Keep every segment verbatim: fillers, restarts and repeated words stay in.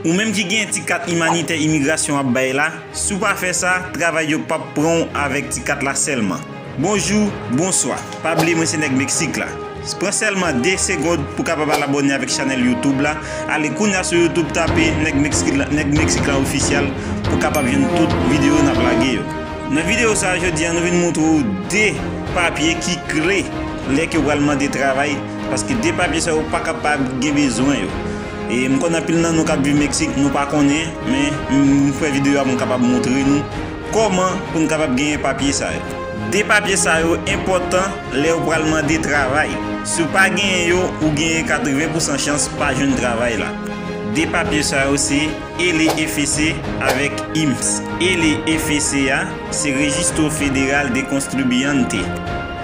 Ou menm ki gen ti kat imanitè imigrasyon ap bay la, si w pa fè sa, travay yo p ap pran w avèk ti kat la sèlman. Bonjou, bonswa. Pa bliye mwen se nèg Meksik la. Pran sèlman de segond pou kapab al abòne avèk chanèl YouTube la. Ale kounya sou YouTube, tape nèg Meksik la, nèg Meksik la ofisyal pou kapab jwenn tout videyo n ap lage yo. Nan videyo sa a jodi a, nou vin montre w de papye ki kle lè ke w pral mande travay, paske de papye sa yo pa kapab gen bezwen yo. E m konn anpil nan nou k ap viv Meksik, nou pa konnen, men m fè videyo a pou m kapab montre nou kòman pou n kapab genyen papye sa yo. De papye sa yo enpòtan lè w pral mande travay. Si w pa genyen yo, ou genyen katreven pousan chans pa jwenn travay la. De papye sa yo se E L E F E C avèk I M S. E L E F E C a, se Registro Federal de Contribuyente.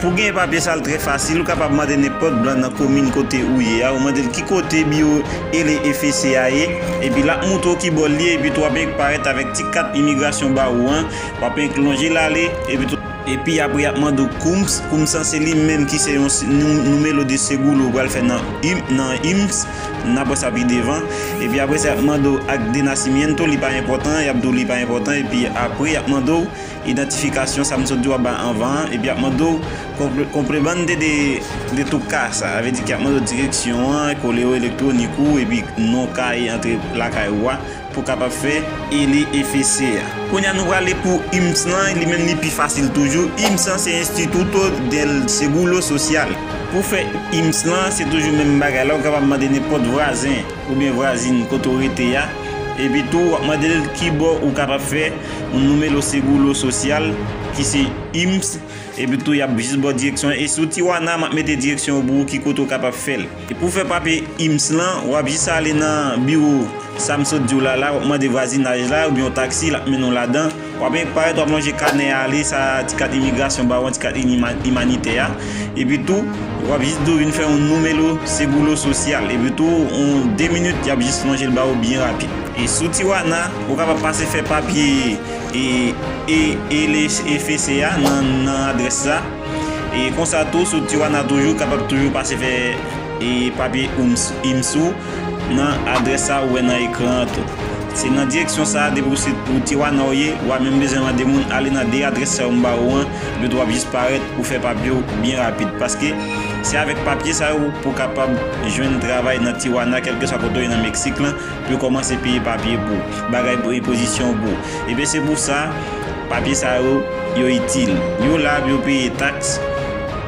Pou gen papye sa, l trè fasil, ou kapab mande nenpòt blan nan komin kote ou ye a, ou mande l ki kote biwo E L E F E C a ye, epi l ap montre w ki bò l ye, epi tou w ap parèt avèk ti kat imigrasyon ba ou an, w ap lonje l ale, epi tou, epi apre y ap mande w koums, koums lan se li menm ki se yon si-, nou-, numero de seguro ou pral fè nan I M, nan I M S, n ap wè sa pi devan, epi apre sa y ap mande w acta de nacimiento, li pa enpòtan, y ap di w li pa enpòtan, epi apre y ap mande w idantifikasyon, sa m sot di w ap bay anvan an, epi y ap mande w konple-, complemento de, de tu casa, sa vle di ki ap mande w direksyon an, correo electrónico, epi non kay antre lakay ou a, pou kapab fè E L E F E C a. Kounye a nou prale pou I M S lan, li menm li pi fasil toujou. I M S lan se Instituto del Seguro Social. Pou fè I M S lan, se toujou menm bagay la, ou kapab mande nenpòt vwazen oubyen vwazin kote w rete a. Epi tou, w ap mande l ki bò ou kapab fè yon numero seguro social ki se I M S. Epi tou, y ap jis ba w direksyon an. E sou Tijuana, m ap mete direksyon an pou ou ki kote w kapab fè l. E pou fè papye I M S lan, w ap jis ale nan biwo sa m sot di w la la, w ap mande vwazinaj la oubyen yon taksi, l ap mennen w ladan. W ap parèt, w ap lonje kanè a ale, sa ti kat imigrasyon ba w an, ti kat ima-, imanitè a. Epi tou, w ap jis di w vin fè yon numero seguro social. Epi tou, yon de minit, y ap jis lonje l ba w byen rapid. E sou Tijuana, ou kapab pase fè papye e, e, e le F E C a nan, nan adrès sa. E konsa tou, sou Tijuana toujou, kapab toujou pase fè e papye I M S, I M S ou nan adrès sa ou wè nan ekran an tou. Se nan direksyon sa, depi w se pou Tijuana w ye, w a menm bezwen mande moun ale nan de adrès sa yo m ba ou an, epi tou w ap jis parèt pou fè papye w byen rapid. Paske se avèk papye sa yo pou w kapab jwenn travay nan Tijuana, kèlkeswa kote w ye nan Meksik lan, pou yo kòmanse peye papye pou ou, bagay pou, e pozisyon pou ou. Ebyen, se pou sa, papye sa yo, yo itil. Yo la pou yo peye taks,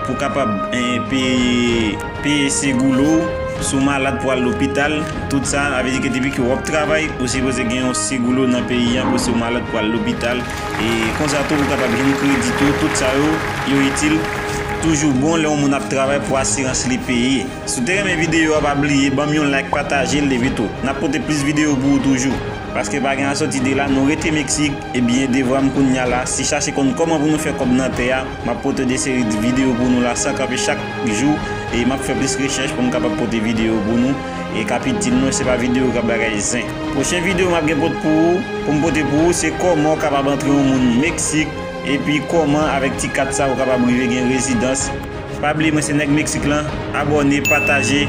pou kapab, eh, peye, peye seguro w, si w malad pou al lopital, tout sa, sa vle di ke depi ke w ap travay, ou sipoze gen yon seguro nan peyi an pou si w malad pou al lopital. E konsa tou, ou kapab jwenn kredi tou, tout sa yo, yo itil. Toujou bon lè yon moun ap travay pou asirans li peye. Si w te renmen videyo a, pa bliye ban m yon like, pataje l, epi tou n ap pote plis videyo pou ou toujou. Paske pa gen asòti de la, nou rete Meksik, ebyen, devwa m kounye a la, se chache konn kòman pou nou fè kòb nan tè a. M ap pote de seri de videyo pou nou la, san kanpe chak jou, e m ap fè plis rechèch pou m kapab pote videyo pou nou, e k ap itil nou, se pa videyo k ap bagay zen. Pwochen videyo m ap gen pot pou ou, pou m pote pou ou, se kòman w kapab antre yon moun Meksik, epi kòman avèk ti kat sa ou kapab rive gen rezidans. Pa bliye, mwen se nèg Meksik lan. Abòne, pataje.